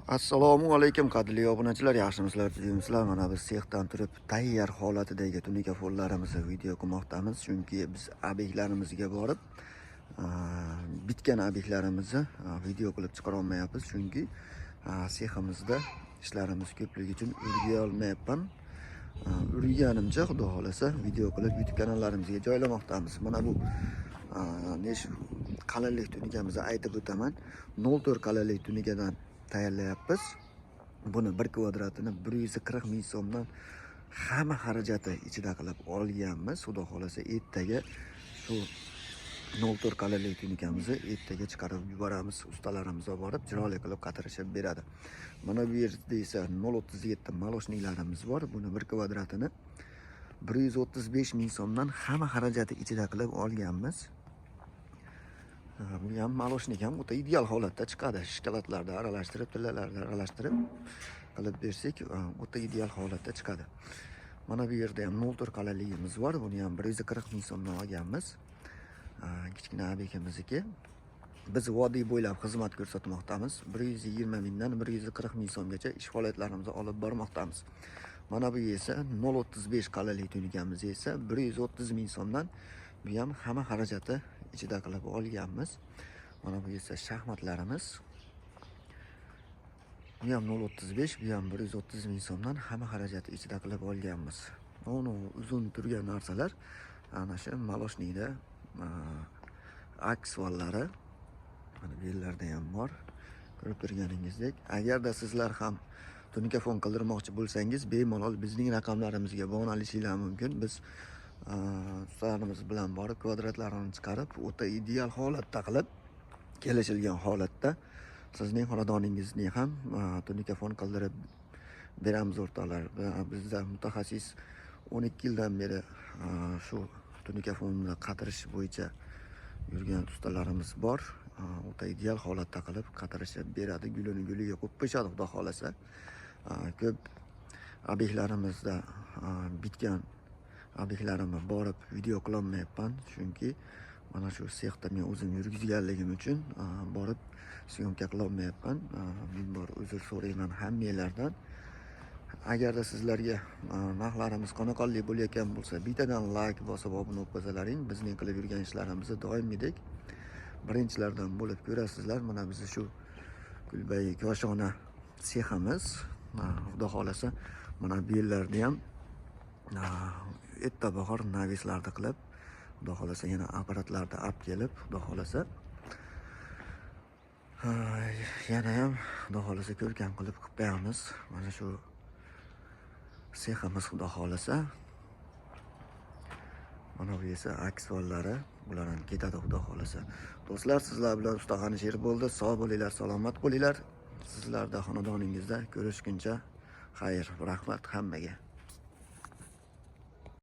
Assalomu alaykum, qadrli obunachilar, yaxshimisizlar, tuzukmisizlar? Mana biz sexdan turib tayyor holatidagi tunikafonlarimizni video qilmoqdamiz, chunki biz obyektlarimizga borib bitgan obyektlarimizni video qilib chiqara olmayapmiz, chunki seximizda ishlarimiz ko'pligi uchun ulgura olmayapman. Ulgurganimcha, xudo xohlasa, video qilib YouTube kanallarimizga joylamoqdamiz. Mana bu nesh qalinlik tunikamizni aytib o'taman. 0,4 qalinlik tunikadan tayyorlayapmiz. Buni bir kvadratini 140 ming so'mdan hamma xarajati ichida qilib olganmiz. Xudo xohlasa, ertaga shu 0,4 qalinlik tunikamizni ertaga chiqarib yuboramiz. Ustalarimiz olib borib chiroyli qilib qatirishib beradi. Mana bu yerda esa 0,37 молочник larimiz bor. Buni bir kvadratini 135 ming so'mdan hamma xarajati ichida qilib olganmiz. Ha, bu ham молочник ham o'ta ideal holatda chiqadi. Shokoladlarda aralashtirib, tillalarda aralashtirib qilib bersak, o'ta ideal holatda chiqadi. Mana bu yerda ham 0,4 qalinligimiz bor. Buni ham 140 ming so'mdan olganmiz. Kichkina obyekimizniki. Biz vodiy bo'ylab xizmat ko'rsatmoqdamiz. 120 mingdan 140 ming so'mgacha ish faoliyatlarimizni olib bormoqdamiz. Mana bu esa 0,35 qalinlik tunikamiz esa 130 ming so'mdan, bu ham hamma xarajati ichida qilib olganmiz. Mana bu esa shaxmatlarimiz. Bu ham 0,35, bu ham 130 ming so'mdan hamma xarajati ichida qilib olganmiz. Uni uzun turgan narsalar ana shu молочник da aksvallari, mana bu yerlarda ham bor. Ko'rib turganingizdek, agarda sizlar ham tunikafon qildirmoqchi bo'lsangiz, bemalol bizning raqamlarimizga bog'lanishinglar mumkin. Biz ustalarimiz bilan borib kvadratlarini chiqarib, o'ta ideal holatda qilib, kelishilgan holatda sizning xonadoningizni ham tunikafon qildirib beramiz, o'rtoqlar. Bizda mutaxassis 12 yildan beri shu tunikafonni qatirish bo'yicha yurgan ustalarimiz bor. O'ta ideal holatda qilib qatirishib beradi. Gulini guliga qo'yib qo'yishadi, xudo xohlasa. Ko'p obyektlarimizda bitgan obyektlarimni borib video qilolmayapman, chunki mana shu sexda men o'zim yurgizganligim uchun borib съёмка qilolmayapman. Ming bor uzr so'rayman hammanglardan. Agarda sizlarga narxlarimiz qoniqarli bo'layotgan bo'lsa, bittadan layk bosib, obuna bo'lib qo'ysalaring, bizning qilib yurgan ishlarimizni doimgidek birinchilardan bo'lib ko'rasizlar. Mana bizni shu Kulbayi koshona seximiz. Xudo xohlasa, mana bu yerlarda ham erta bahor навес larni qilib, xudo xohlasa, yana apparatlarni olib kelib, xudo xohlasa, yana ham, xudo xohlasa, ko'rkam qilib qilib qo'yamiz mana shu seximiz, xudo xohlasa. Mana bu esa aksvallari, bular ham ketadi, xudo xohlasa. Do'stlar, sizlar bilan usta G'anisher bo'ldi. Sog' bo'linglar, salomat bo'linglar. Sizlarda xonadoningizda ko'rishguncha xayr, rahmat hammaga.